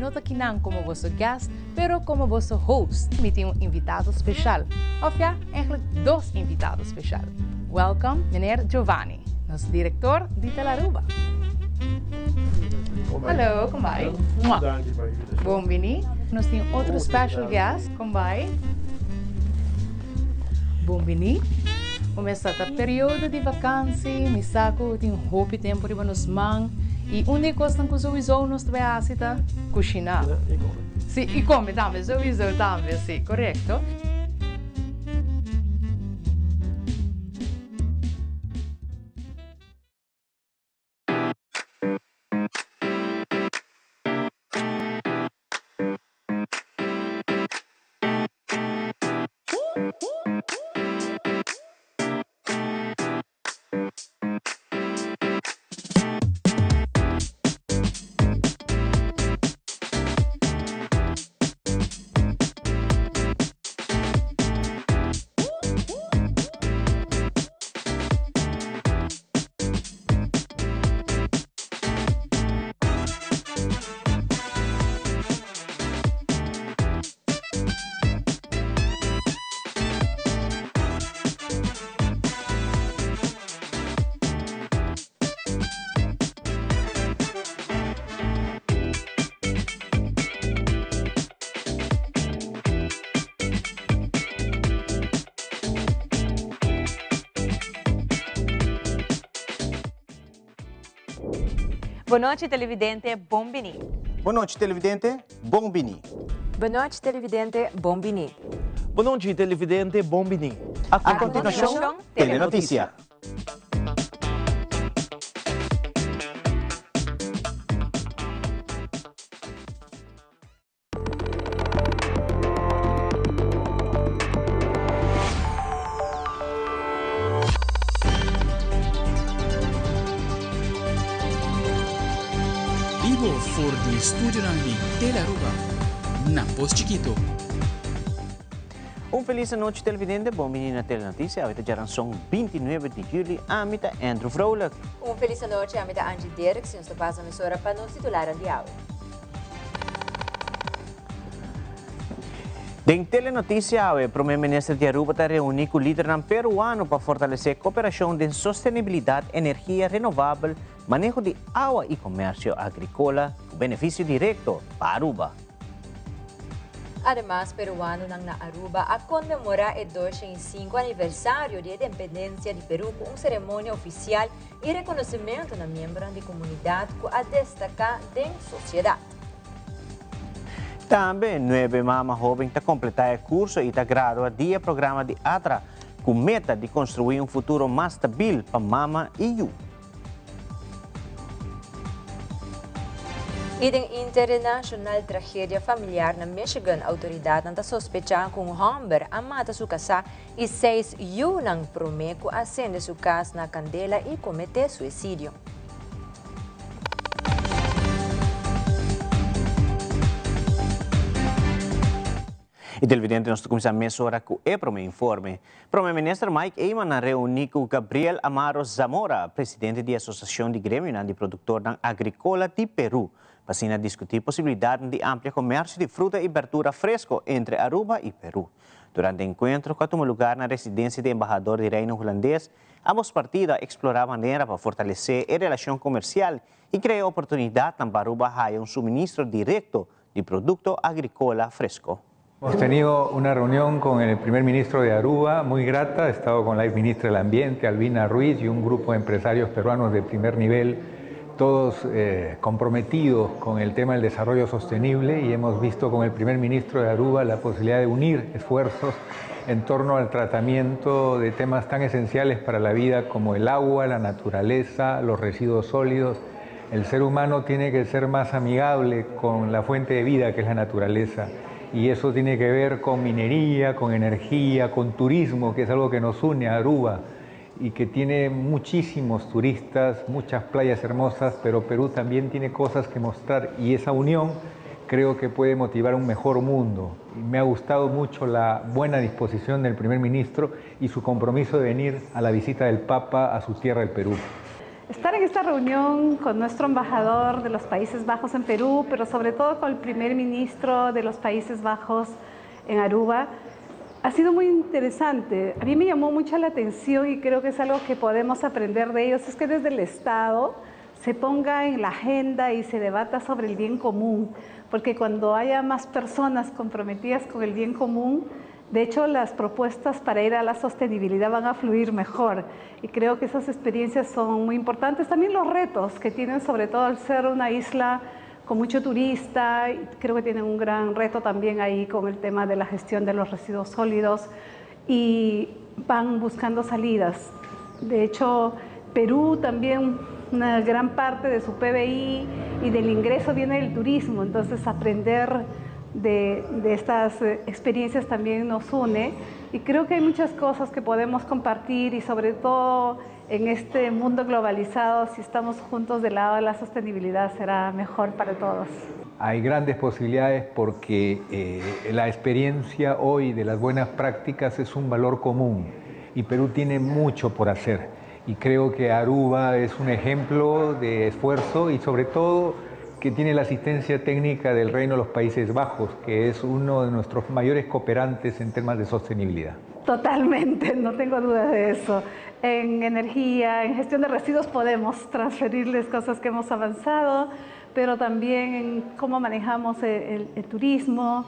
no ta akinan como boso guest, pero como boso host. Mi tin un invitado special, of ja, eigenlijk dos invitado special. Welcome, meneer Giovanni, nos director di Telaruba. Hallo, con bai? Bon bini. Nos tin otro special guest, con bai? Bon bini. Cuminsa ta periodo di vakantie, mi sa cu tin hopi tempo riba nos man y un di e cosnan cu sowieso nos ta bay haci ta cushina. Si, y come tambe, sowieso tambe, si, corecto. Bon nochi televidente, bon bini. Bon nochi televidente, bon bini. Bon nochi televidente, bon bini. Bon nochi televidente, bon bini. A continuacion, Telenoticia. Bibo for di studionan di Telearuba na Pos Chikito. Un felis anochi televidente, bon bini na Telenoticia, awe ta djaranson 29 di juli, ami ta Andrew Vrolijk. Un felis anochi, ami ta Angie Derks y nos ta pasa mesora pa nos titularan di awe. Den Telenoticia awe, Prome Minister di Aruba ta reuni cu lidernan Peruano pa fortalece cooperacion den sostenibilidad, energia renovabel, maneho di awa y comercio agricola cu beneficio directo pa Aruba. Ademas, Peruanonan na Aruba a conmemora e 205 aniversario di e independencia di Peru cu un ceremonia oficial y reconocimento na miembronan di comunidad cu a destaca den sociedad. Tambe nuebe mama hoben ta completá e curso y ta gradua di e programa di ATRA cu meta di construi un futuro mas stabil pa mama y yu. Y den internacional tragedia familiar na Michigan, autoridadnan ta sospecha cu un homber a mata su casá y seis yunan prome cu a cende su cas na candela y comete suicidio. E televidente nos ta cuminsa mesora cu e prome informe. Prome Minister Mike Eman a reuni cu Gabriel Amaro Zamora, presidente di Asociacion di Gremionan di Productornan Agricola di Peru, pa asina discuti posibilidadnan di amplia comercio di fruta y berdura fresco entre Aruba y Peru. Durante e encuentro cu a tuma lugar na residencia di embahador di Reino Hulandes, Ambos partido a explora manera pa fortalece e relacion comercial y crea oportunidadnan pa Aruba haya un suministro directo di producto agricola fresco. Hemos tenido una reunión con el primer ministro de Aruba, muy grata, he estado con la ex ministra del Ambiente, Albina Ruiz, y un grupo de empresarios peruanos de primer nivel, todos eh, comprometidos con el tema del desarrollo sostenible y hemos visto con el primer ministro de Aruba la posibilidad de unir esfuerzos en torno al tratamiento de temas tan esenciales para la vida como el agua, la naturaleza, los residuos sólidos. El ser humano tiene que ser más amigable con la fuente de vida que es la naturaleza. Y eso tiene que ver con minería, con energía, con turismo, que es algo que nos une a Aruba y que tiene muchísimos turistas, muchas playas hermosas, pero Perú también tiene cosas que mostrar y esa unión creo que puede motivar un mejor mundo. Me ha gustado mucho la buena disposición del primer ministro y su compromiso de venir a la visita del Papa a su tierra, el Perú. Estar en esta reunión con nuestro embajador de los Países Bajos en Perú, pero sobre todo con el primer ministro de los Países Bajos en Aruba, ha sido muy interesante. A mí me llamó mucho la atención y creo que es algo que podemos aprender de ellos, es que desde el Estado se ponga en la agenda y se debata sobre el bien común, porque cuando haya más personas comprometidas con el bien común, de hecho las propuestas para ir a la sostenibilidad van a fluir mejor y creo que esas experiencias son muy importantes. También los retos que tienen, sobre todo al ser una isla con mucho turista, y creo que tienen un gran reto también ahí con el tema de la gestión de los residuos sólidos y van buscando salidas. De hecho, Perú también, una gran parte de su PBI y del ingreso viene del turismo, entonces aprender de estas experiencias también nos une y creo que hay muchas cosas que podemos compartir y sobre todo en este mundo globalizado, si estamos juntos del lado de la sostenibilidad será mejor para todos. Hay grandes posibilidades porque la experiencia hoy de las buenas prácticas es un valor común y Perú tiene mucho por hacer. Y creo que Aruba es un ejemplo de esfuerzo y sobre todo que tiene la asistencia técnica del Reino de los Países Bajos, que es uno de nuestros mayores cooperantes en temas de sostenibilidad. Totalmente, no tengo dudas de eso. En energía, en gestión de residuos podemos transferirles cosas que hemos avanzado, pero también en cómo manejamos el turismo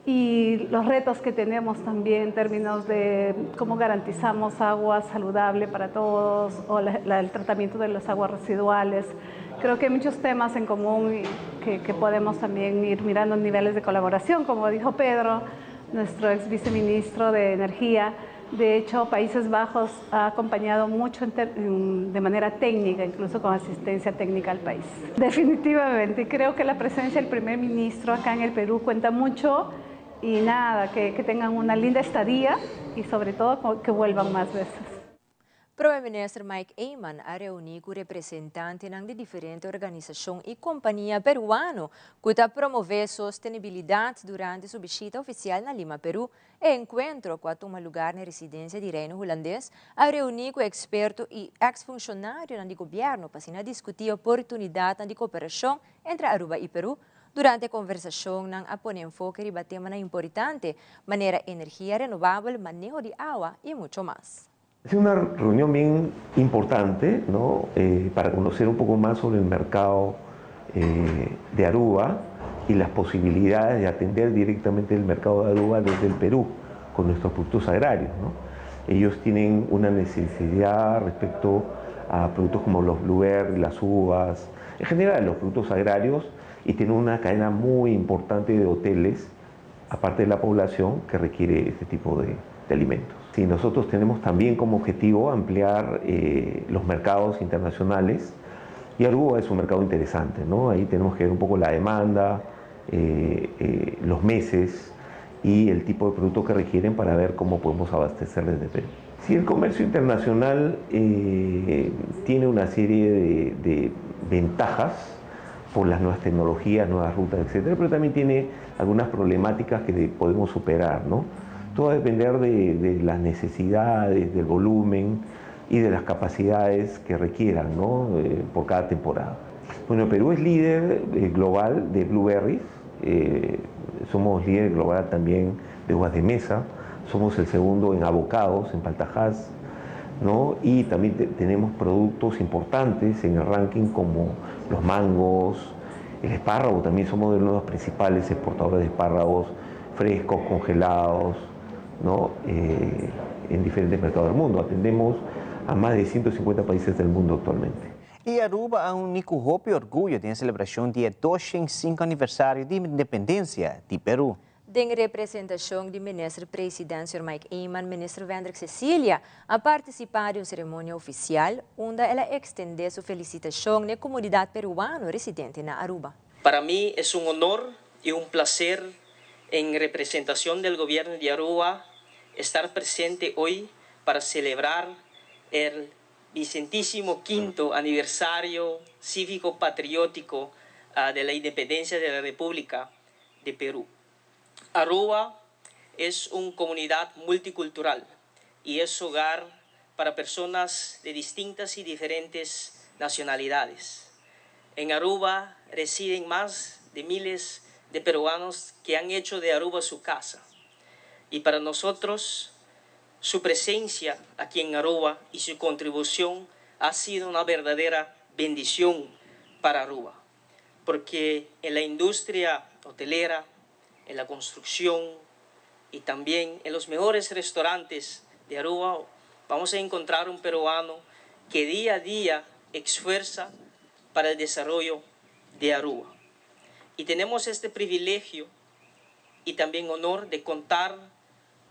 y los retos que tenemos también en términos de cómo garantizamos agua saludable para todos o el tratamiento de las aguas residuales. Creo que hay muchos temas en común y que podemos también ir mirando niveles de colaboración, como dijo Pedro, nuestro ex viceministro de Energía. De hecho, Países Bajos ha acompañado mucho de manera técnica, incluso con asistencia técnica al país. Definitivamente, creo que la presencia del primer ministro acá en el Perú cuenta mucho y que tengan una linda estadía y sobre todo que vuelvan más veces. Prome Minister Mike Eman a reuni cu representante di diferente organisacion y compania peruano cu ta promove sostenibilidad durante su bishita oficial na Lima, Peru. E encuentro, cu a tuma luga na residencia di Reino Hulandes, a reuni cu experto y ex-funcionario di gobierno pa discuti oportunidad di cooperacion entre Aruba y Peru. Durante e conversacion, nan a pone enfoke riba tema importante, manera energia renobabel, maneho di awa y mucho mas. Es una reunión bien importante, ¿no? Para conocer un poco más sobre el mercado de Aruba y las posibilidades de atender directamente el mercado de Aruba desde el Perú con nuestros productos agrarios, ¿no? Ellos tienen una necesidad respecto a productos como los blueberries, las uvas, en general los productos agrarios, y tienen una cadena muy importante de hoteles, aparte de la población que requiere este tipo de alimentos. Sí, nosotros tenemos también como objetivo ampliar los mercados internacionales y Aruba es un mercado interesante, ¿no? Ahí tenemos que ver un poco la demanda, los meses y el tipo de producto que requieren para ver cómo podemos abastecerles de Perú. Sí, el comercio internacional tiene una serie de ventajas por las nuevas tecnologías, nuevas rutas, etcétera, pero también tiene algunas problemáticas que podemos superar, ¿no? Todo va a depender de las necesidades, del volumen y de las capacidades que requieran, ¿no? Por cada temporada. Perú es líder global de blueberries, somos líder global también de uvas de mesa, somos el segundo en avocados, en palta Hass, ¿no? Y también tenemos productos importantes en el ranking como los mangos, el espárrago, también somos de los principales exportadores de espárragos frescos, congelados, ¿no? En diferentes mercados del mundo. Atendemos a más de 150 países del mundo actualmente. Y Aruba a uni cu hopi orguyo den celebracion di 205 aniversario di independencia di Peru. Den representacion di Minister Presidente Sr. Mike Eman, Minister Wendrick Cecilia, a participa den un ceremonia oficial unda el a extende su felicitacion na comunidad peruano residente na Aruba. Para mí es un honor y un placer, en representación del gobierno de Aruba, estar presente hoy para celebrar el vicentísimo quinto aniversario cívico-patriótico de la independencia de la República de Perú. Aruba es una comunidad multicultural y es hogar para personas de distintas y diferentes nacionalidades. En Aruba residen más de miles de peruanos que han hecho de Aruba su casa. Y para nosotros, su presencia aquí en Aruba y su contribución ha sido una verdadera bendición para Aruba. Porque en la industria hotelera, en la construcción y también en los mejores restaurantes de Aruba vamos a encontrar un peruano que día a día esfuerza para el desarrollo de Aruba. Y tenemos este privilegio y también honor de contar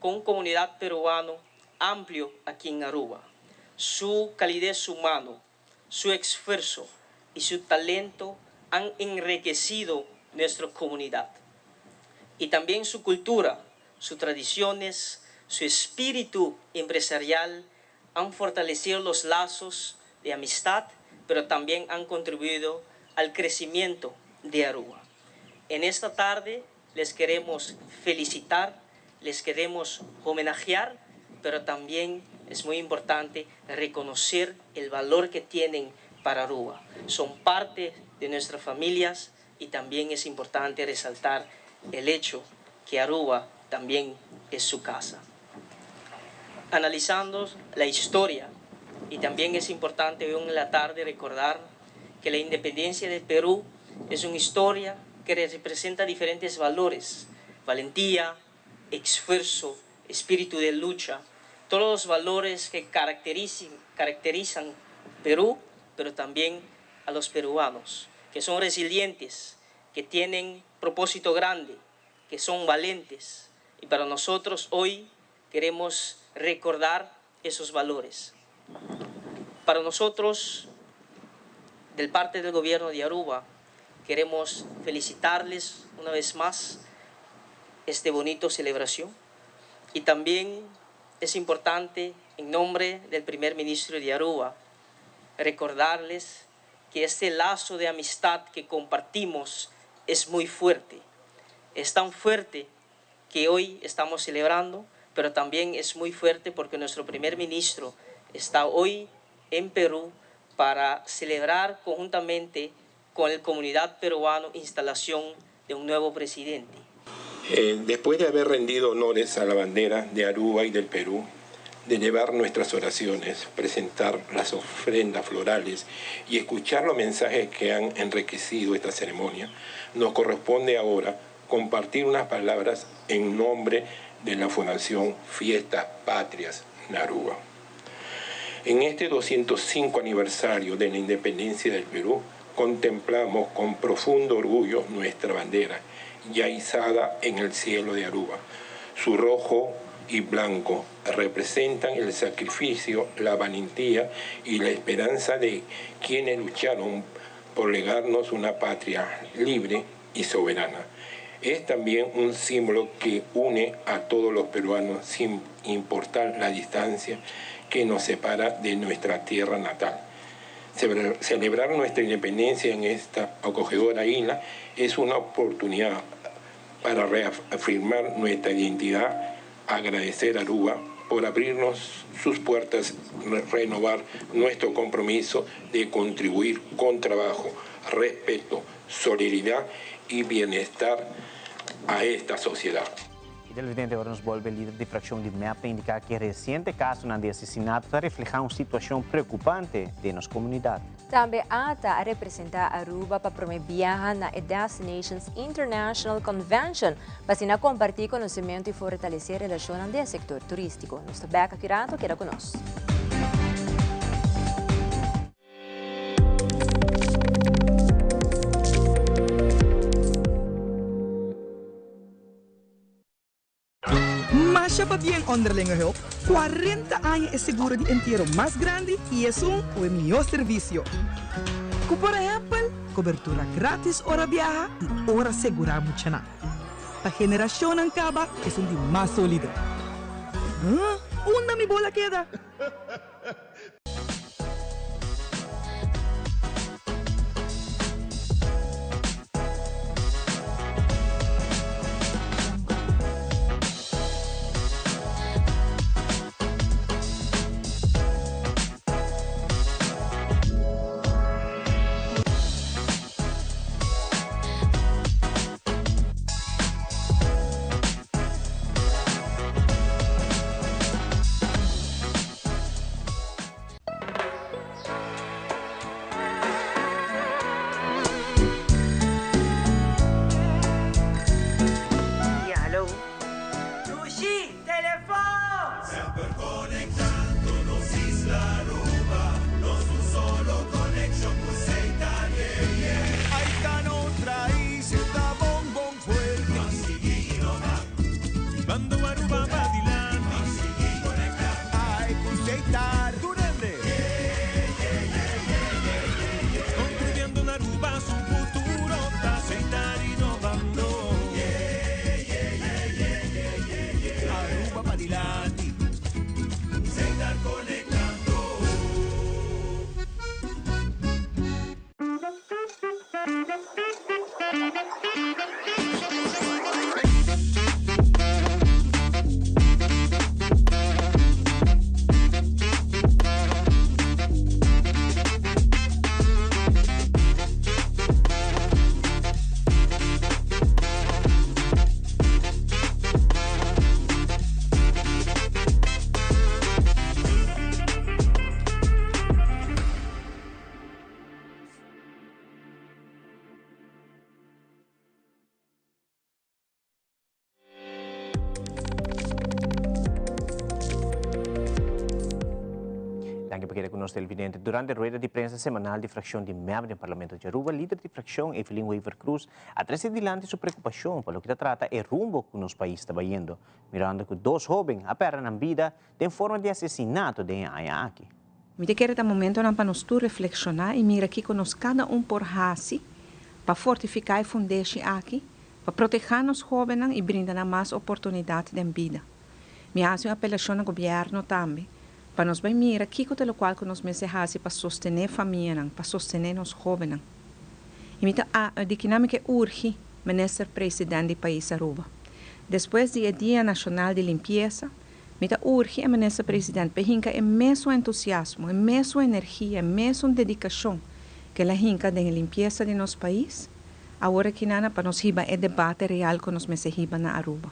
con comunidad peruano amplio aquí en Aruba. Su calidez humano, su esfuerzo y su talento han enriquecido nuestra comunidad. Y también su cultura, sus tradiciones, su espíritu empresarial han fortalecido los lazos de amistad, pero también han contribuido al crecimiento de Aruba. En esta tarde les queremos felicitar, les queremos homenajear, pero también es muy importante reconocer el valor que tienen para Aruba. Son parte de nuestras familias y también es importante resaltar el hecho que Aruba también es su casa. Analizando la historia, y también es importante hoy en la tarde recordar que la independencia de Perú es una historia que representa diferentes valores: valentía, esfuerzo, espíritu de lucha, todos los valores que caracterizan Perú, pero también a los peruanos, que son resilientes, que tienen propósito grande, que son valientes. Y para nosotros hoy queremos recordar esos valores. Para nosotros, del parte del gobierno de Aruba, queremos felicitarles una vez más esta bonita celebración. Y también es importante, en nombre del primer ministro de Aruba, recordarles que este lazo de amistad que compartimos es muy fuerte. Es tan fuerte que hoy estamos celebrando, pero también es muy fuerte porque nuestro primer ministro está hoy en Perú para celebrar conjuntamente con la comunidad peruana instalación de un nuevo presidente. Después de haber rendido honores a la bandera de Aruba y del Perú, de llevar nuestras oraciones, presentar las ofrendas florales y escuchar los mensajes que han enriquecido esta ceremonia, nos corresponde ahora compartir unas palabras en nombre de la Fundación Fiestas Patrias Aruba. En este 205 aniversario de la independencia del Perú, contemplamos con profundo orgullo nuestra bandera, ya izada en el cielo de Aruba. Su rojo y blanco representan el sacrificio, la valentía y la esperanza de quienes lucharon por legarnos una patria libre y soberana. Es también un símbolo que une a todos los peruanos sin importar la distancia que nos separa de nuestra tierra natal. Celebrar nuestra independencia en esta acogedora isla es una oportunidad para reafirmar nuestra identidad, agradecer a Aruba por abrirnos sus puertas, renovar nuestro compromiso de contribuir con trabajo, respeto, solidaridad y bienestar a esta sociedad. Televidente, ora nos bolbe, lider di fraccion di MEP a indica cu e reciente caso di asesinato ta refleha un situacion preocupante den nos comunidad. Tambe ATA a representa Aruba pa prome biaha na Destinations International Convention, pa asina comparti conocimento y fortalece relacion den sector turistico. Nos ta back aki rato, keda cu nos. Masha pabien, Onderlinge Hulp. 40 aña e seguro di entiero mas grandi y esun cu e miho servicio. Cu por ehempel, cobertura gratis ora biaha y ora segura muchanan. Pa generacionnan caba esun di mas solido. Huh? Unda mi bola keda? Danki pa keda cu nos, televidente. Durante rueda di prensa semanal di fraccion di MEP den Parlamento di Aruba, lider di fraccion Evelyn Wever-Croes a trece dilanti su preocupacion pa loke ta trata e rumbo cu nos pais ta bayendo, mirando cu dos hoben a perde nan bida den forma di asesinato den e aña aki. Mi ta kere ta momentonan pa nos tur reflekshoná i mira kiko nos kada un por hasi pa fortifiká e fundeshi aki, pa protehá nos hóbennan i brinda nan mas oportunidat den bida. Mi a hasi un apelashon na gobièrnu tambe pa nos bai mira kiko ta lokual ku nos mester hasi pa sostené famianan, pa sostené nos hóbennan. I mi ta di kinan mi ke urgi Minister President di pais Aruba, despues di e Dia Nashonal di Limpiesa, Mi ta urgi e Minister President p'e hinka e mesun entusiasmo, e mesun energia, e mesun dedikashon ku el a hinka den e limpiesa di nos pais, awor akinana pa nos hiba e debate real ku nos mester hiba na Aruba.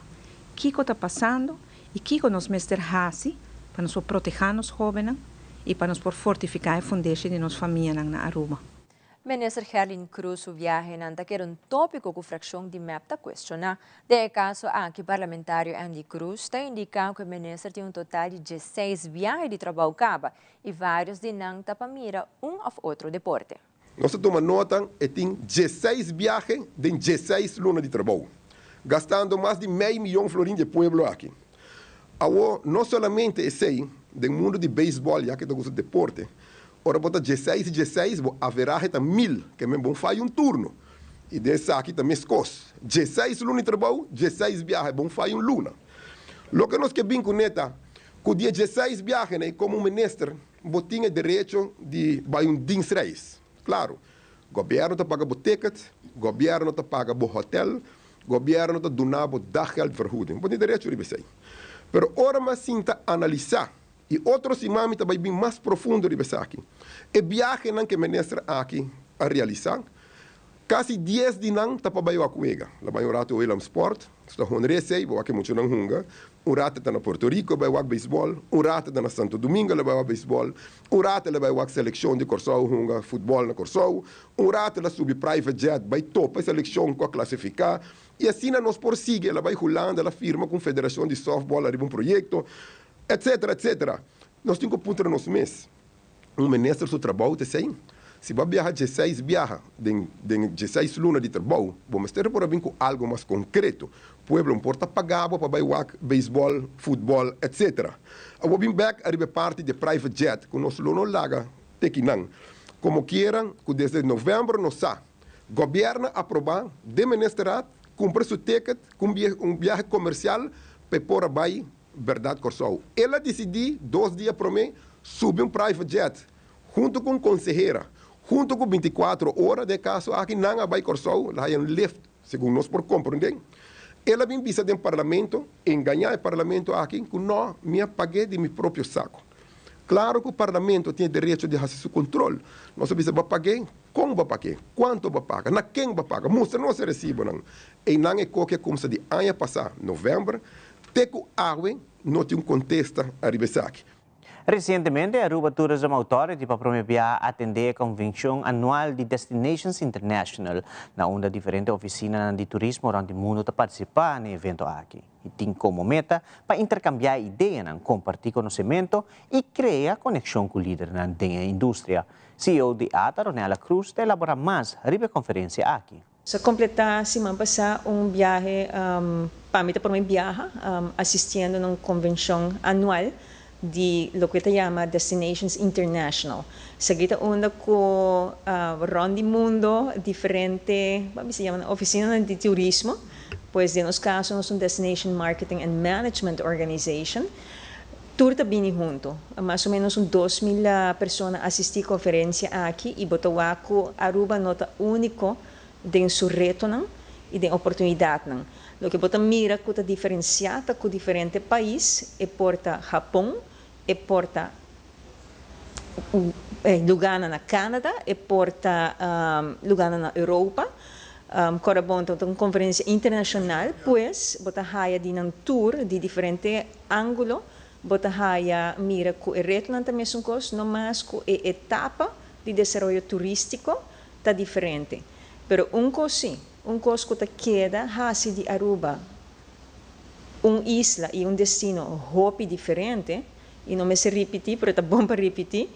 Kiko ta pasando i kiko nos mester hasi pa nos por protehá nos hóbennan i pa nos por fortifiká e fundeshi di nos famianan na Aruba. Minister Gerlin Croes su viahenan ta keda un topico cu fraccion di MEP ta cuestiona. Den e caso aki parlamentario Endy Croes ta indica cu e minister tin un total di 16 viahe di trabou caba y varios di nan ta pa mira un of otro deporte. Nos a tuma nota e tin 16 biahe den 16 luna di trabou, gastando mas di mei miyon florin di e pueblo aki. Awo no solamente esey, den mundo di beisbol ya ke ta gusta deporte, ora bo ta 16 y 16 bo averahe ta 1000, ke men bon faya un turno. Y den esaki ta meskos, 16 luna di trabou, 16 biahe, bon faya un luna. Loke nos ke bin kune ta ku di e 16 biahenan komo minister bo tin e derecho di bai un dienstreis. Claro, gobierno ta paga bo ticket, gobierno ta paga bo hotel, gobierno ta duna bo daggeldvergoeding. Bo tin derecho riba esey. Pero ora mi a sinta analisa, y otro siman mi ta bay bin mas profundo riba esaki, e biahenan cu e minister aki a realisa, casi 10 di nan ta pa bay wak wega. La bay un rato Willemsport, su ta honra esey, bo wak e muchanan hunga. Un rato ta na Puerto Rico bai wak beisbòl, un rato ta na Santo Domingo el a bai wak beisbòl, un rato el a bai wak selekshon di Kòrsou hunga futbòl na Kòrsou, un rato el a subi private jet bai topa e selekshon ku a klasifiká, i asina nos por sigui, el a bai Hulanda, el a firma ku un federashon di sòftbòl ariba un proyekto, etsetera, etsetera. Nos tin ku puntra nos mes. Un minister su trabou ta esei. Si bo a biaha 16 biaha den den 16 luna di trabou, bo mester por a bin ku algu mas konkreto. Pueblo no por ta paga bo pa bai wak beisbòl, futbòl, etc. Awor bin bèk ariba e parti di e private jet ku nos lo no laga te kinan. Komo kiera ku desde novèmber nos sa, gobièrnu a aprobá den ministerat kumpra su ticket ku un biahe komersial pa e por a bai Berdad Kòrsou. El a disidí dos dia promé subi un private jet huntu ku un konsehera, huntu ku 24 ora den e kaso aki nan a bai Kòrsou, el a haña un lift segun nos por komprondé. El a bin bisa den parlamento, engañá e parlamento aki ku nò, mi a pag'é di mi propio sako. Klaro ku parlamento tin e derecho di hasi su kontrol. Nos a bisa bo a pag'é, kon bo a pag'é, kuantu bo a paga, na ken bo a paga, mustra nos e resibonan. Einan e koki a kumsa di aña pasá, novèmber, Te ku awe no tin un kontesta ariba esaki. Resientemente Aruba Tourism Authority pa prome biaha a atende e konvenshon anual di Destinations International, na unda diferente ofisinanan di turismo rònt di mundu ta partisipá na e evento aki i tin komo meta pa interkambiá ideanan, kompartí konosementu i krea konekshon ku lidernan den e industria. CEO di ata, Ronella Croes, ta elaborá mas riba e konferensia aki. Nos a kompletá siman pasá un biahe, pa mi ta promé biaha, asistiendo na un konvenshon anual di loke ta yama Destinations International. Esaki ta unda ku rònt di mundo diferente, bo a bisa yama nan ofisinanan di turismo, pues den nos kaso nos ta un Destination Marketing and Management Organization, tur ta bini huntu. Mas o ménos un 2000 persona asistí konferensia aki i bo ta wak ku Aruba no ta úniko den su retonan i den oportunidatnan. Loke bo ta mira ku ta diferensiá ta ku diferente pais, e por ta Hapon, e por ta lugánan na Canada, e por ta lugánan na Europa. Kòrda bon, ta un konferensia internashonal, pues bo ta haya di nan tur di diferente ángulo, bo ta haya mira ku e retonan ta mesun kos, no mas ku e etapa di desaroyo turístiko ta diferente. Pero un kos sí, un kos ku ta keda hasi di Aruba un isla i un destino hopi diferente. y no mester ripiti, pero ta bon pa ripiti,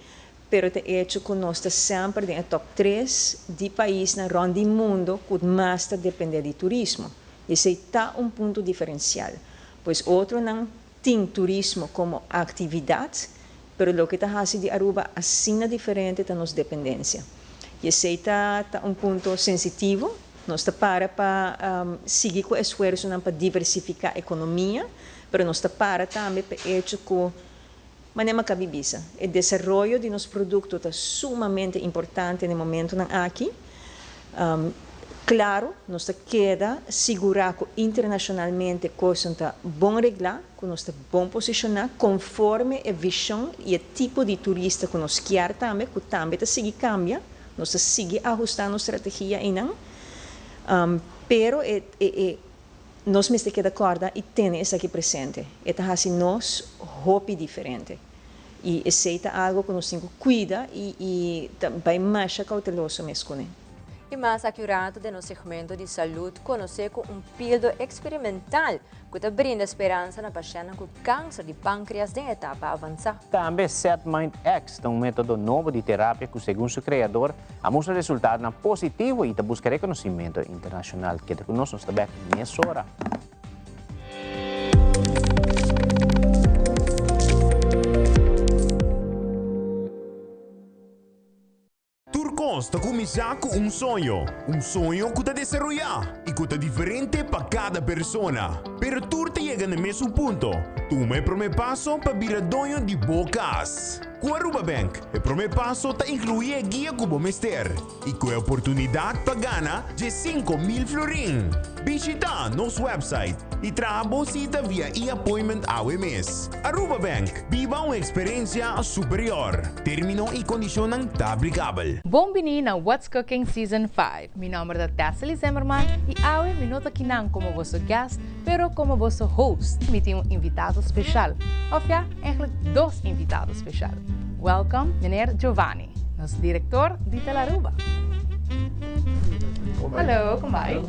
pero ta hecho cu nos ta semper den e top tres di paisnan rond di mundo cu mas ta depende di turismo. Y esey ta un punto diferencial. Pues otronan tin turismo como actividad, pero loke ta haci di Aruba asina diferente ta nos dependencia. Y esey ta ta un punto sensitivo. Nos ta para pa sigui cu esfuerzonan pa diversifica economia, pero nos ta para tambe pa e hecho cu, manera mi a cabi bisa, e desaroyo di nos producto ta sumamente importante na e momentonan aki. Claro, nos ta keda sigura cu internacionalmente cosnan ta bon regla, cu nos ta bon posiciona conforme e vision y e tipo di turista cu nos kier tambe, cu tambe ta sigui cambia, nos ta sigui ahusta nos strategia eynan, pero e e nos mester keda corda y tene esaki presente. E ta haci nos hopi diferente y esey ta algo cu nos tin cu cuida y y ta bay masha cauteloso mes cune. Y mas aki un rato den nos segmento di salud conoce cu un pildo experimental cu ta brinda speransa na pashentnan cu cancer di pancreas den etapa avansa. Tambe SetMind X ta un metodo nobo di terapia cu segun su creador a mustra resultadonan positivo y ta busca reconocimento internacional. Keda cu nos, nos ta bek mesora. Tur kos ta kuminsá ku un soño, un soño ku ta desaroyá i ku ta diferente pa kada persona. Pero tur ta yega na e mesun punto, tuma e promé paso pa bira doño di bo kas. Ku Aruba Bank, e promé paso ta inkluí e guia ku bo mester i ku e oportunidat pa gana dje 5000 florin. Bishitá nos website i traha bo sita via e-appointment awe mes. Aruba Bank, biba un eksperensia superior. Término i kondishonnan ta aplikabel. Bon bini na What's Cooking Season 5. Mi nomber ta Tessely Zimmerman y awe mi no ta kinan como boso guest, pero como boso host. Mi tin un invitado special, of ja, eigenlijk dos invitado special. Welcome meneer Giovanni, nos director di Telaruba. Hallo, con bai?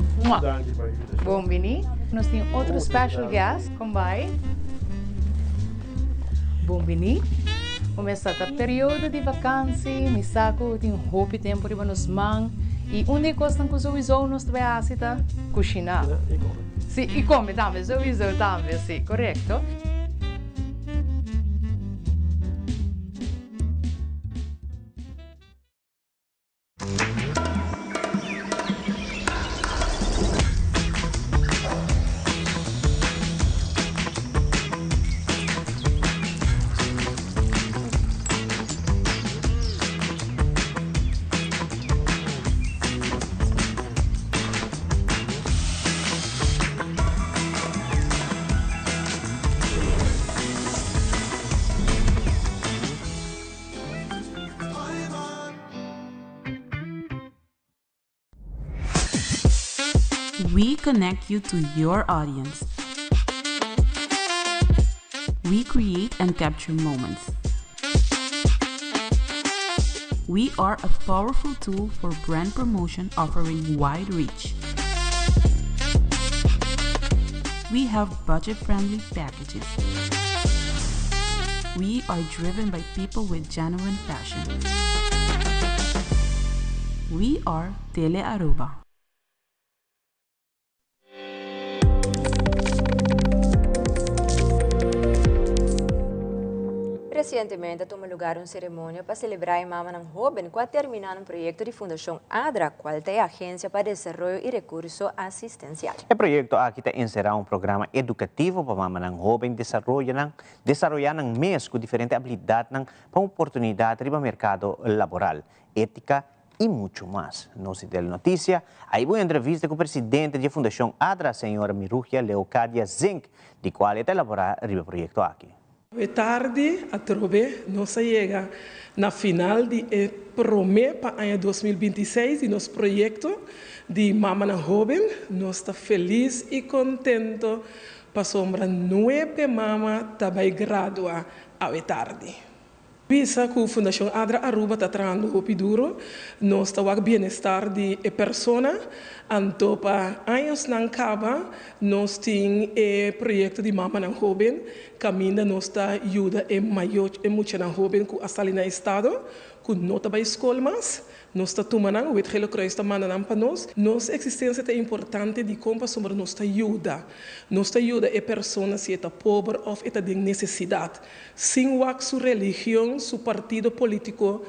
Bon bini. Nos tin otro special guest, con bai? Bon bini. Kumesa ta periodo di vakansi, mi sa ku tin hopi tempu riba nos man i un di e kosnan ku souiso nos ta bai hasi ta kushiná. Si, i kome tambe, souiso tambe, si, korekto. We connect you to your audience. We create and capture moments. We are a powerful tool for brand promotion offering wide reach. We have budget friendly packages. We are driven by people with genuine passion. We are Tele Aruba. Recientemente a tuma lugar un ceremonia pa celebra e mamanan hoben cu a termina nan proyecto di Fundacion ADRA, cual ta e Agencia pa Desaroyo y Recurso Asistencial. E proyecto aki ta encera un programa educativo pa mamanan hoben desaroya nan desaroya nan mes cu diferente habilidadnan pa un oportunidad riba mercado laboral, etica y mucho mas. Nos di Telenoticia a hiba un entrevista cu presidente di e Fundacion ADRA, señora Mirugia Leocadia Zink, di cual e ta elabora riba e proyecto aki. Awe tardi atrobe nos a yega na final di e prome pa aña 2026 di nos proyecto di Mamanan Hoben. Nos ta feliz y contento pasobra nuebe mama ta bay gradua awe tardi. Bisa ku Fundashon Adra Aruba ta trahando hopi duro, nos ta wak bienestar di e persona, anto pa añosnan kaba nos tin e proyekto di Mamanan Hoben kaminda nos ta yuda e mayo e muchanan hoben ku a sali na estado ku no ta bai skol mas. Nos ta tuma nan, Wit Gele Kruis ta manda nan pa nos. Nos eksistensia ta importante dikon? Pasobra nos ta yuda. Nos ta yuda e persona si e ta pober òf e ta den nesesidat. Sin wak su religion, su partido polítiko,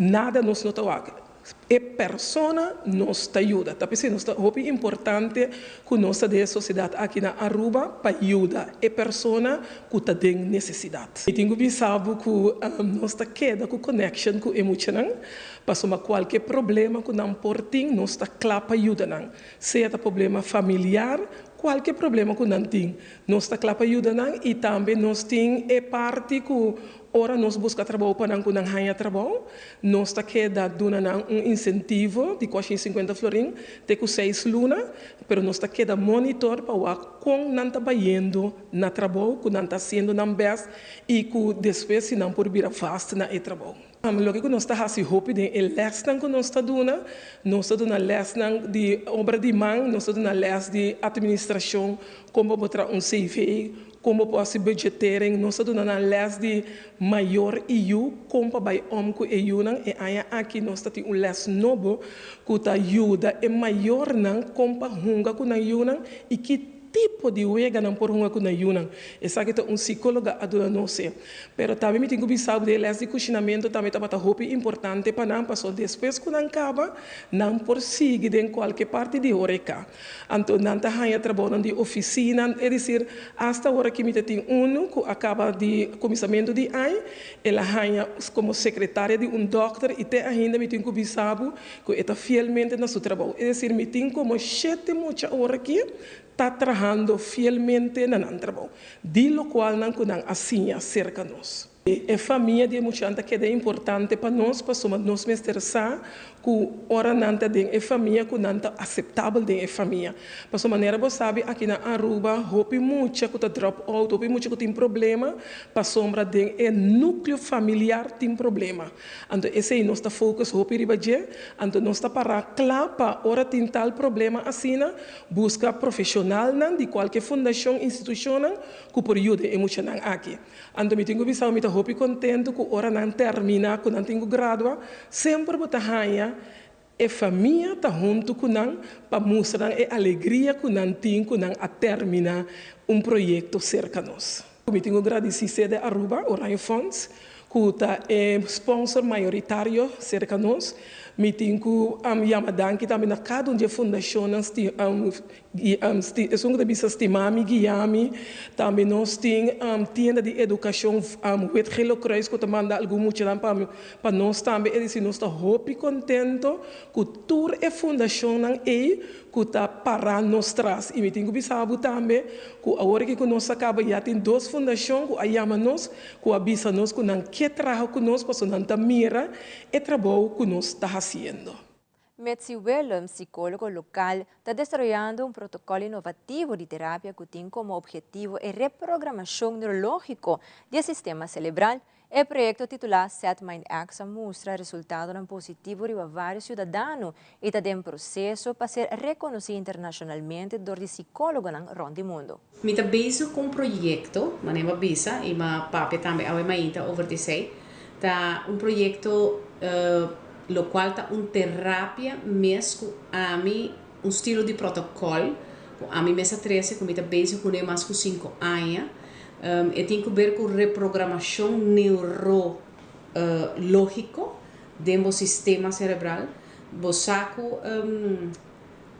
nada nos no ta wak. E persona nos ta yuda. Ta p'esei nos ta hopi importante ku nos ta den e sosiedat aki na Aruba pa yuda e persona ku ta den nesesidat. Mi tin ku bisa bo ku nos ta keda ku connection ku e muchanan, pasobra kualke problema ku nan por tin nos ta kla pa yuda nan. Sea ta problema familiar, kualke problema ku nan tin, nos ta kla pa yuda nan i tambe nos tin e parti ku Ora nos buska trabou pa nan ku nan haña trabou, nos ta keda duna nan un insentivo di kuashin sinkuenta florin te ku seis luna, pero nos ta keda monitor pa wak kon nan ta bayendo na trabou, ku nan ta hasiendo nan bèst i ku despues si nan por bira vast na e trabou. Loke ku nos ta hasi hopi den e lèsnan ku nos ta duna, nos ta duna lèsnan di obra di man, nos ta duna lès di atministrashon, kon bo por traha un CV, Kon bo por hasi budgetering? Nos ta duna nan lès di mayor i yu kon pa bai om ku e yunan. E aña aki nos ta tin un lès nobo ku ta yuda e mayornan kon pa hunga ku nan yunan i ki tipo di wega nan por hunga ku nan yunan. Esaki ta un sikóloga a duna nos e. Pero tambe mi tin ku bisa bo di e lès di kushinamentu tambe tabata hopi importante pa nan pasobra despues ku nan kaba nan por sigui den kualke parti di horeca. Anto nan ta haña trabounan di ofisina, es desir, asta ora ki mi ta tin unu ku a kaba di kuminsamentu di aña, el a haña komo sekretaria di un dòkter i te ainda mi tin ku bisa bo ku e ta fielmente na su trabou. Es desir, mi tin komo shete mucha ora ki ta trahando fielmente na nan trabou, di lokualnan ku nan a siña serka nos. E famia di e muchanan ta keda importante pa nos pasobra nos mester sa ku ora nan ta den e famia ku nan ta aseptabel den e famia. Pasobra manera bo sabi aki na Aruba hopi mucha ku ta drop out, hopi mucha ku tin problema pasobra den e nukleo familiar tin problema. Anto esei nos ta focus hopi riba dje, anto nos ta para kla pa ora tin tal problema asina buska profeshonalnan di kualke fundashon, institushonnan ku por yuda e muchanan aki. Anto mi tin ku bisa mi ta hopi kontentu ku ora nan terminá, ku nan tin ku gradua, semper bo ta haña e famia ta huntu ku nan pa mustra nan e alegria ku nan tin ku nan a terminá un proyekto serka nos. Mi tin ku gradisí Sede Aruba, Oranje Fonds, ku ta e sponsor mayoritario serka nos. Mi tin ku yama danki tambe na kada un di e fundashonnan Esun ku ta bisa stima mi, guia mi. Tambe nos tin tienda di edukashon Wit Gele Kruis ku ta manda algun muchanan pa pa nos tambe. Es disi nos ta hopi kontento ku tur e fundashonnan ei ku ta para nos tras. I mi tin ku bisa bo tambe ku awor aki ku nos a kaba ya tin dos fundashon ku a yama nos ku a bisa nos ku nan ke traha ku nos pasobra nan ta mira e trabou ku nos ta hasiendo. Mitzi Willems, psicólogo local, ta desaroyando un protocolo innovativo di terapia cu tin como obhetivo e reprogramacion neurologico di e sistema celebral. E proyecto titula Set Mind X a mustra resultadonan positivo riba varios ciudadano y ta den proceso pa ser reconoci internacionalmente dor di psicólogonan rond di mundo. Mi ta bezig cu un proyecto, manera bo a bisa, y m'a papia tambe awe mainta over di esey. Ta un proyecto locual ta un terapia mes cu ami, un stilo di protocol cu ami mes a trece, cu mi ta bezig cune mas cu cinco aña. E tin cu ber cu reprogramacion neurologico den bo sistema cerebral. Bo sa cu.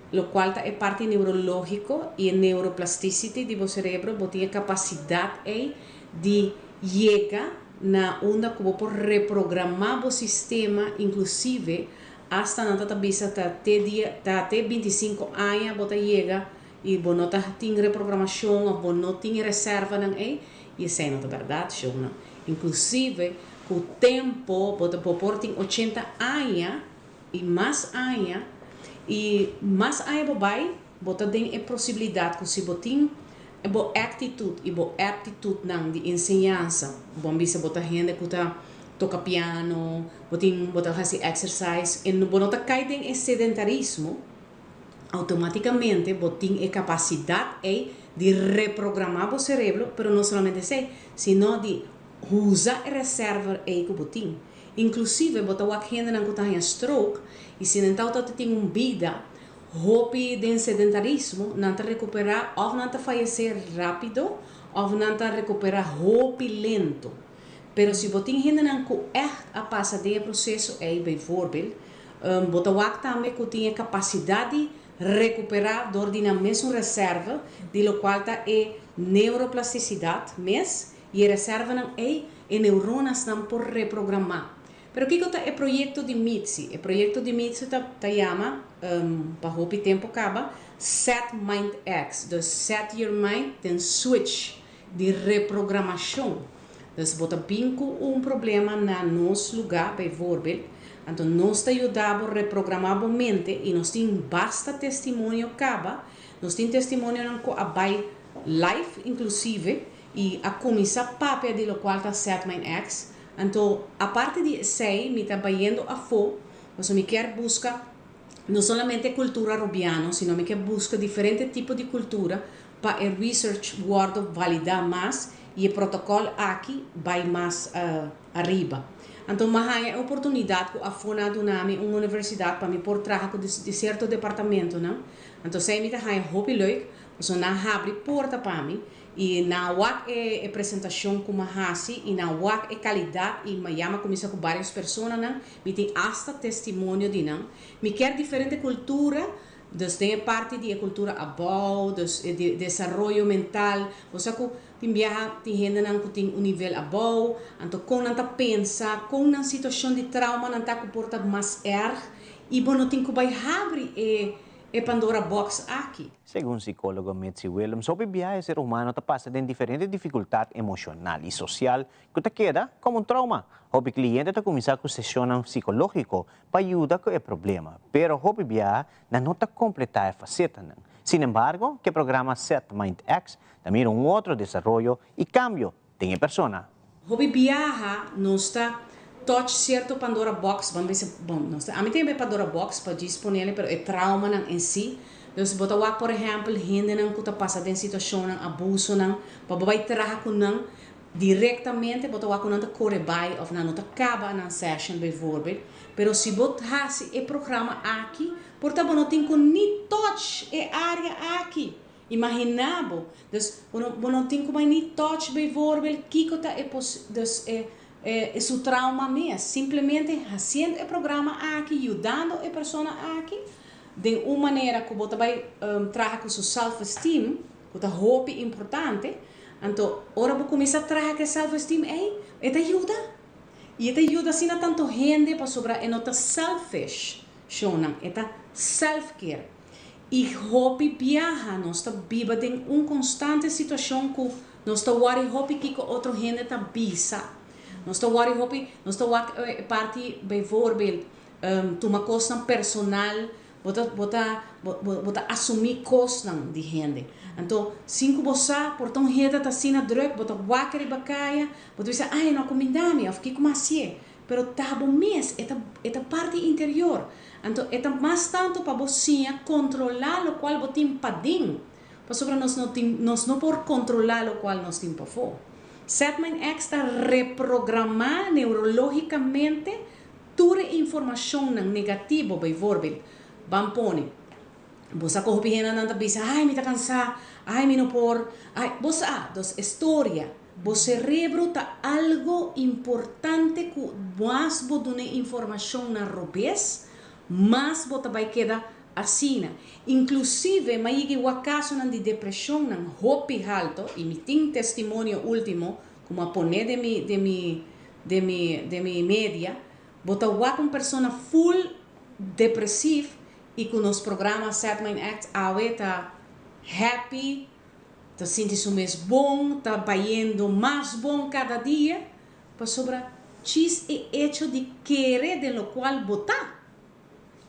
Locual ta e parti neurologico y e neuroplasticity di bo cerebro, bo tin e capacidad ey di yega na unda cu bo por reprograma bo sistema, inclusive hasta nan ta ta bisa ta te dia ta te 25 aña bo ta yega y bo no ta tin reprogramacion of bo no tin e reservanan ey, y esey no ta berdad, shownan. Inclusive cu tempo bo ta bo por tin 80 aña Y mas aña, y mas aña bo bay, bo ta den e posibilidad cu si bo tin bo actitud y bo aptitudnan di enseñansa, bon bisa bo ta hende cu ta toka piano, bo tin bo ta hasi exercise en bo no ta kai den e sedentarismo, automaticamente bo tin e capacidad ey di reprograma bo cerebro, pero no solamente esey, sino di usa e reserva ey cu bo tin. Inclusive bo ta wak hendenan cu ta haña stroke y si nan tawata tin un bida hopi den sedentarismo, nan ta recupera of nan ta fayece rapido of nan ta recupera hopi lento. Pero si bo tin hendenan cu echt a pasa den e proceso ey, bijvoorbeeld, bo ta wak tambe cu tin e capacidad di recupera door di nan mesun reserve, di locual ta e neuroplasticidad mes, y e reservenan ey, e neuronasnan por reprograma. Pero kico ta e proyecto di Mitzi? E proyecto di Mitzi ta ta yama, pa hopi tempo caba, Set Mind X. Dus set your mind, den switch di reprogramacion. Dus bo ta bin cu un problema na nos luga, bijvoorbeeld, anto nos ta yuda bo reprograma bo mente y nos tin basta testimonio caba, nos tin testimonionan cu a bay live inclusive y a cuminsa papia di locual ta Set Mind X. Anto aparte di esey mi ta bayendo afo, pasobra mi kier busca no solamente cultura Rubiano, sino mi kier busca diferente tipo di cultura pa e research wordo valida mas y e protocol aki bay mas ariba. Anto mi a haya e oportunidad cu afo nan a duna mi un universidad pa mi por traha cu di cierto departamentonan. Anto esey mi ta haya hopi leuk, pasobra nan a habri porta pa mi y nan a wak e presentacion cu mi a haci y nan a wak e calidad y mi a yama cuminsa cu varios personanan, mi tin hasta testimonio di nan. Mi kier diferente cultura. Dus den e parti di e cultura abou, dus e desaroyo mental, bo sa cu tin biaha tin hendenan cu tin un nivel abou, anto con nan ta pensa, con nan situacion di trauma nan ta cu por ta mas erg y bo no tin cu bay habri e e Pandora box aki. Segun psicologo Mitzi Willems, hopi biaha e ser humano ta pasa den diferente dificultad emocional y social cu ta keda como un trauma. Hopi cliente ta cuminsa cu sesionnan psicologico pa yuda ku e problema, pero hopi biaha nan no ta kompletá e fasetanan. Sin embargo, ku e programa Set Mind X ta mira un otro desaroyo i kambio den e persona. Hopi biaha nos ta touch sierto Pandora box, ban bisa, bon, nos ta, ami ta yama e Pandora box pa djis ponele, pero e traumanan en si. Dus bo ta wak por ehèmpel hendenan ku ta pasa den situashonnan, abusonan, pa bo bai traha ku nan, Directamente bo ta wak cu nan ta core bay of nan no ta caba nan session bijvoorbeeld, pero si bo haci e programa aki por ta bo no tin cu ni touch e area aki. Imagina bo, dus bo no bo no tin cu bay ni touch bijvoorbeeld kico ta e pos dus e e su trauma mes. Simplemente haciendo e programa aki, yudando e persona aki den un manera cu bo ta bay traha cu su self esteem, cu ta hopi importante, Anto, ora bo kuminsá traha ku e self-esteem ei, e ta yuda. I e ta yuda asina tantu hende pasobra e no ta selfish, shownan, e ta self-care. I hopi biaha nos ta biba den un konstante situashon ku nos ta wòri hopi kiko otro hende ta bisa. Nos ta wòri hopi, nos ta wak e parti bijvoorbeeld tuma kosnan personal Bo ta, bo ta, bo, bo, bo ta asumí kosnan di hende. Anto, sin ku bo sa, por ta un hende ta asina drùk, bo ta wak riba kaya, bo ta bisa, ai, e no a kumindá mi, òf kiko mi a hasié. Pero ta bo mes, e ta, e ta parti interior. Anto, e ta mas tantu pa bo siña kontrolá lokual bo tin paden, pasobra nos no tin, nos no por kontrolá lokual nos tin pafó. Set Mind X ta reprogramá neurológikamente Tur e informashonnan negativo, bijvoorbeeld, ban pone, bo sa ku hopi hendenan ta bisa, ai mi ta kansá, ai mi no por, ai, bo sa, dus e storia, bo serebro ta algo importante ku mas bo duna e informashonnan robes, mas bo ta bai keda asina. Inklusive m'a yega wak kasonan di depreshonnan hopi halto, i mi tin testimonio ultimo ku m'a pone den mi, den mi, Den mi den mi media bo ta wak un persona full depresief y cu nos programa Set Mind Act awe ta happy, ta sinti su mes bon, ta bayendo mas bon cada dia pasobra chis e hecho di kere den locual bo ta.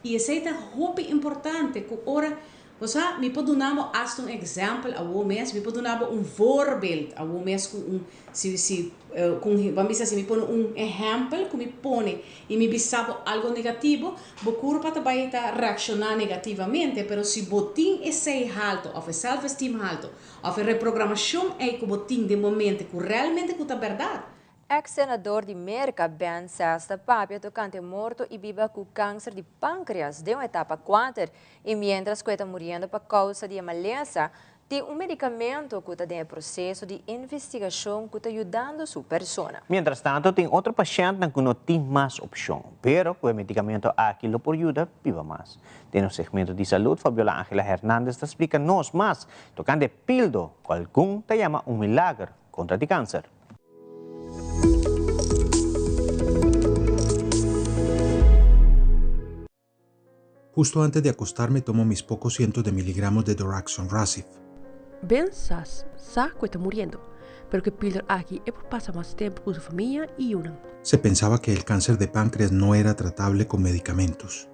Y esey ta hopi importante cu ora. Bo sa, mi por duna bo asta un example awo mes, mi por duna bo un voorbeeld awo mes cu un, si, si, cu un, ban bisa si mi pone un ehempel cu mi pone y mi bisa bo algo negativo, bo curpa ta bay ta reacciona negativamente, pero si bo tin esey halto of e self esteem halto of e reprogramacion ey cu bo tin den bo mente cu realmente cu ta berdad. Ex-senador di Merca, Ben Sasse ta papia tocante morto y biba cu cancer di pancreas den un etapa cuater y mientras cu e ta muriendo pa causa di e malesa, tin un medicamento cu ta den e proceso di investigacion cu ta yudando su persona. Mientras tanto tin otro pashentnan cu no tin mas opcion, pero cu e medicamento aki lo por yuda biba mas. Den nos segmento di salud, Fabiola Angela Hernandez ta splica nos mas tocante e pildo cu algun ta yama un milager contra di cancer. Justo antes de acostarme tomo mis pocos cientos de miligramos de Doraxon Rasif. Ben Sasse sa cu e ta muriendo, pero cu e pilder aki e por pasa mas tempo cu su famia y yiunan. Se pensaba que el cáncer de páncreas no era tratable con medicamentos.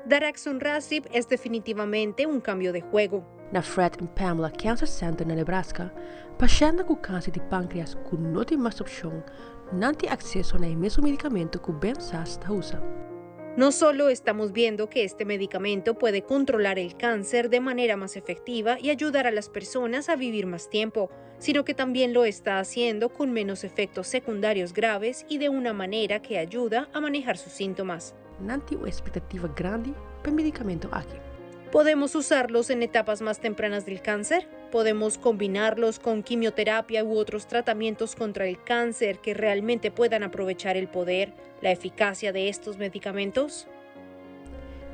Daraxonrasib es definitivamente un cambio de juego. Na Fred and Pamela Cancer Center na Nebraska, pashèntnan ku kanser di pankreas ku no tin mas opshon, nan tin akseso na e mesun medikamento ku Ben Sasse ta usa. No solo estamos viendo que este medicamento puede controlar el cáncer de manera más efectiva y ayudar a las personas a vivir más tiempo, sino que también lo está haciendo con menos efectos secundarios graves y de una manera que ayuda a manejar sus síntomas. Nan tin un expectativa grandi pa e medicamento aki. Podemos usarlos en etapas más tempranas del cáncer? Podemos combinarlos con quimioterapia u otros tratamientos contra el cáncer que realmente puedan aprovechar el poder, la eficacia de estos medicamentos?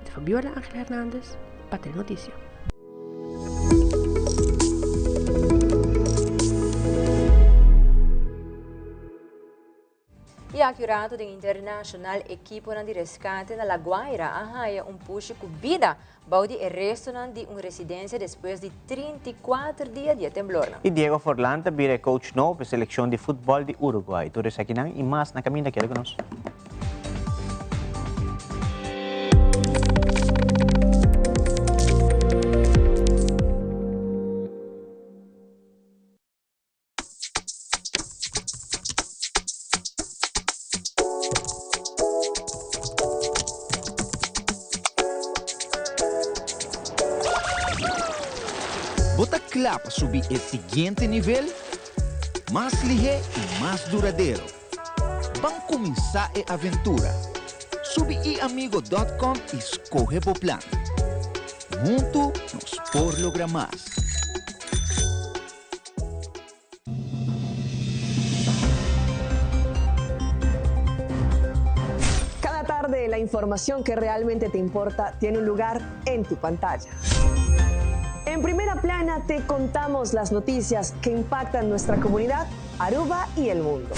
De Fabiola Ángel Hernández, pa Telenoticia. Y aki rato den internacional ekiponan di rescate na La Guaira a haya un pushi cu bida bou di e restonan di un residencia despues di 34 dia di e temblornan. Y Diego Forlan ta bira e coach nobo pa e seleccion di futbol di Uruguay. Tur esakinan y mas na caminda keda cu nos. Bo ta kla pa subi e siguiente nivel? Mas lihé i mas duradero. Ban kuminsá e aventura! Subi iamigo dòt kòm i skohe bo plan. Huntu nos por logra mas! Cada tarde la información que realmente te importa tiene un lugar en tu pantalla. En primera plana te contamos las noticias que impactan nuestra comunidad, Aruba y el mundo.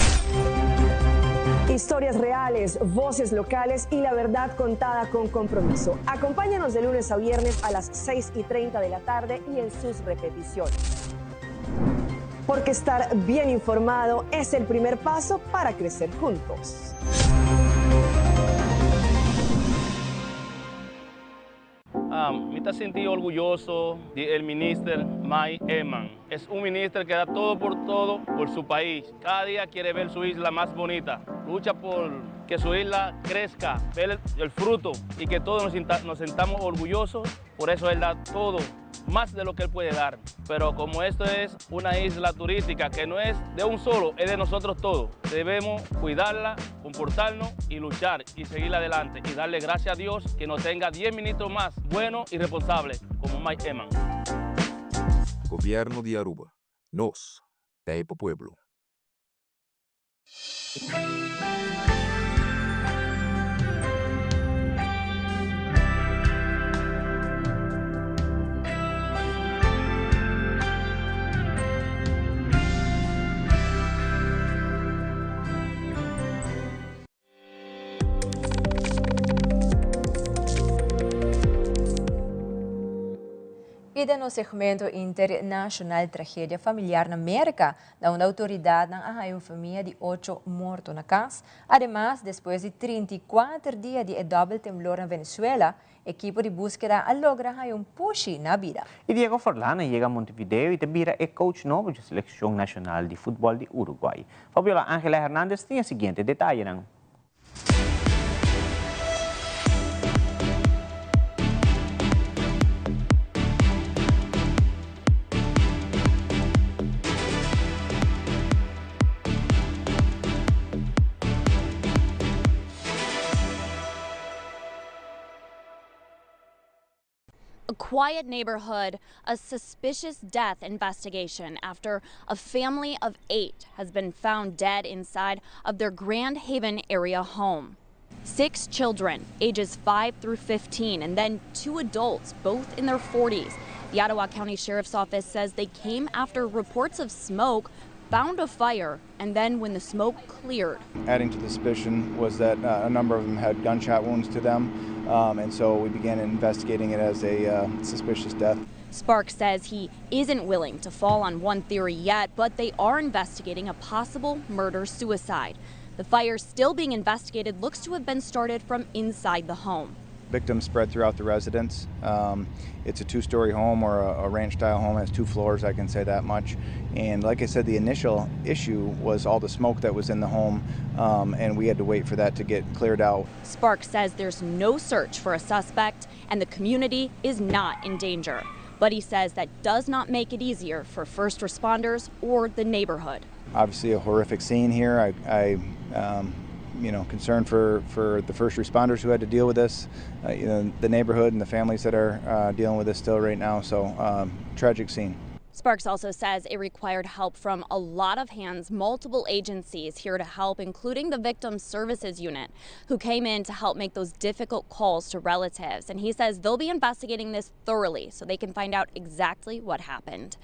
Historias reales, voces locales y la verdad contada con compromiso. Acompáñanos de lunes a viernes a las 6 y 30 de la tarde y en sus repeticiones. Porque estar bien informado es el primer paso para crecer juntos. Um, mi ta sinti orguyoso di el minister Mike Eman. Es un minister que da todo por todo por su país. Cada día quiere ver su isla más bonita. Lucha por que su isla crezca, ver el, fruto y que todos nos, nos sentamos orgullosos. Por eso él da todo más de lo que él puede dar. Pero como esto es una isla turística que no es de un solo, es de nosotros todos, debemos cuidarla, comportarnos y luchar y seguir adelante y darle gracias a Dios que nos tenga 10 ministros más buenos y responsables como Mike Eman. Gobierno di Aruba. Nos ta pa pueblo. E den nos segmento internacional tragedia familiar na Merca, na unda autoridadnan a haya un famia di ocho morto na cas. Ademas, despues di 34 dia di e dobbel temblor na Venezuela, ekipo di buskeda a logra haya un pushi na bida. Y Diego Forlán a yega Montevideo y ta bira e coach nobo dje seleccion nacional di futbol di Uruguay. Fabiola Angela Hernandez tin e siguiente detayenan. A quiet neighborhood, a suspicious death investigation after a family of eight has been found dead inside of their Grand Haven area home. Six children, ages 5 through 15, and then two adults, both in their 40s. The Ottawa County Sheriff's Office says they came after reports of smoke found a fire, and then when the smoke cleared. Adding to the suspicion was that uh, a number of them had gunshot wounds to them, um, and so we began investigating it as a uh, suspicious death. Sparks says he isn't willing to fall on one theory yet, but they are investigating a possible murder suicide. The fire still being investigated looks to have been started from inside the home. Victims spread throughout the residence. Um, it's a two-story home or a, a ranch-style home. It has two floors, I can say that much. And like I said, the initial issue was all the smoke that was in the home, um, and we had to wait for that to get cleared out. Sparks says there's no search for a suspect and the community is not in danger. But he says that does not make it easier for first responders or the neighborhood. Obviously, a horrific scene here. I, I um, you know, concerned for, for the first responders who had to deal with this, uh, you know, the neighborhood and the families that are uh, dealing with this still right now. So, um, tragic scene. Sparks also says it required help from a lot of hands, multiple agencies here to help, including the Victim Services Unit, who came in to help make those difficult calls to relatives. And he says they'll be investigating this thoroughly so they can find out exactly what happened.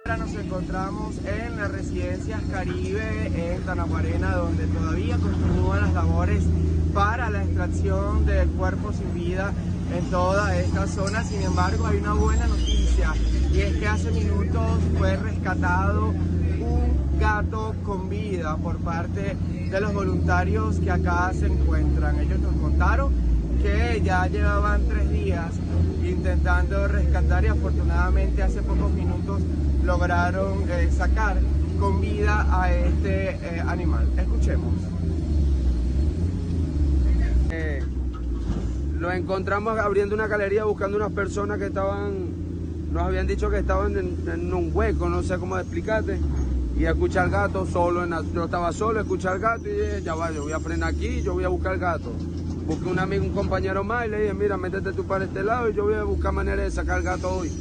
Ahora nos encontramos en las residencias Caribe en Tanaguarena, donde todavía continúan las labores para la extracción del cuerpo sin vida en toda esta zona. Sin embargo, hay una buena noticia y es que hace minutos fue rescatado un gato con vida por parte de los voluntarios que acá se encuentran. Ellos nos contaron que ya llevaban tres días intentando rescatar y afortunadamente hace pocos minutos lograron eh, sacar con vida a este eh, animal. Escuchemos. Eh, lo encontramos abriendo una galería buscando unas personas que estaban, nos habían dicho que estaban en, un hueco, no sé cómo explicarte. Y escuché al gato solo, en yo estaba solo, escuché al gato y dije, ya va, yo voy a frenar aquí, yo voy a buscar al gato. Busqué un amigo, un compañero más y le dije, mira, métete tú para este lado y yo voy a buscar manera de sacar al gato hoy.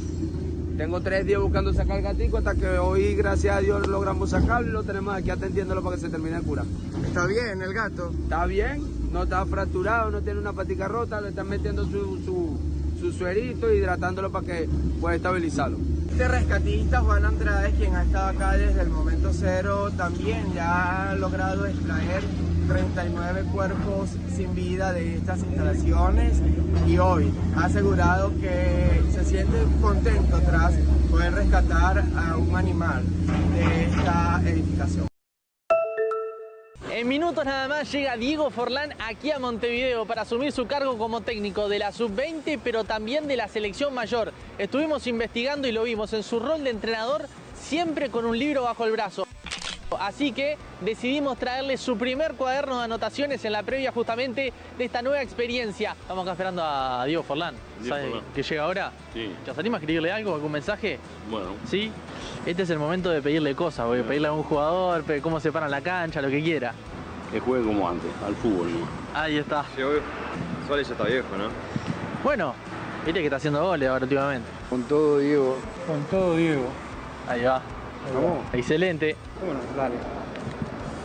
Tengo tres días buscando sacar al gatico hasta que hoy, gracias a Dios, logramos sacarlo y lo tenemos aquí atendiéndolo para que se termine de curar. ¿Está bien el gato? Está bien, no está fracturado, no tiene una patica rota, le están metiendo su, su, su suerito, hidratándolo para que pueda estabilizarlo. Este rescatista Juan Andrade, quien ha estado acá desde el momento cero, también ya ha logrado extraer 39 cuerpos sin vida de estas instalaciones y hoy ha asegurado que se siente contento tras poder rescatar a un animal de esta edificación. En minutos nada más llega Diego Forlán aquí a Montevideo para asumir su cargo como técnico de la sub-20, pero también de la selección mayor. Estuvimos investigando y lo vimos en su rol de entrenador, siempre con un libro bajo el brazo. Así que decidimos traerle su primer cuaderno de anotaciones en la previa justamente de esta nueva experiencia. Estamos acá esperando a Diego Forlán, Diego ¿sabe Forlán. que llega ahora? Sí. ¿Te anima a escribirle algo, algún mensaje? Bueno. ¿Sí? Este es el momento de pedirle cosas, porque pedirle a un jugador, cómo se para en la cancha, lo que quiera. Que juegue como antes, al fútbol, ¿no? Ahí está. Suárez ya está viejo, ¿no? Bueno, viste que está haciendo goles ahora últimamente. Con todo, Diego. Con todo, Diego. Ahí va. Vamos. Excelente. Bueno, dale.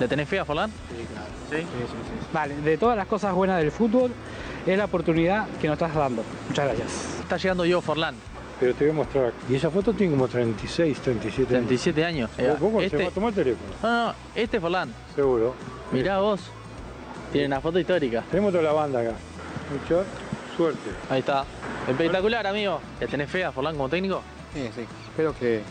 ¿Le tenés fe a Forlán? Sí, claro. ¿Sí? Sí, sí, sí. Vale, de todas las cosas buenas del fútbol, es la oportunidad que nos estás dando. Muchas gracias. Está llegando Diego Forlán. Pero te voy a mostrar. Y esa foto tiene como 36, 37 años. 37 años. ¿Cómo Este- se va a tomar el teléfono? No, no, no, este es Forlán. Seguro. Mirá vos. Tiene una foto histórica. Tenemos toda la banda acá. Mucho. Suerte. Ahí está. Espectacular, amigo. ¿Le tenés fe a Forlán como técnico? Sí, sí. Espero que.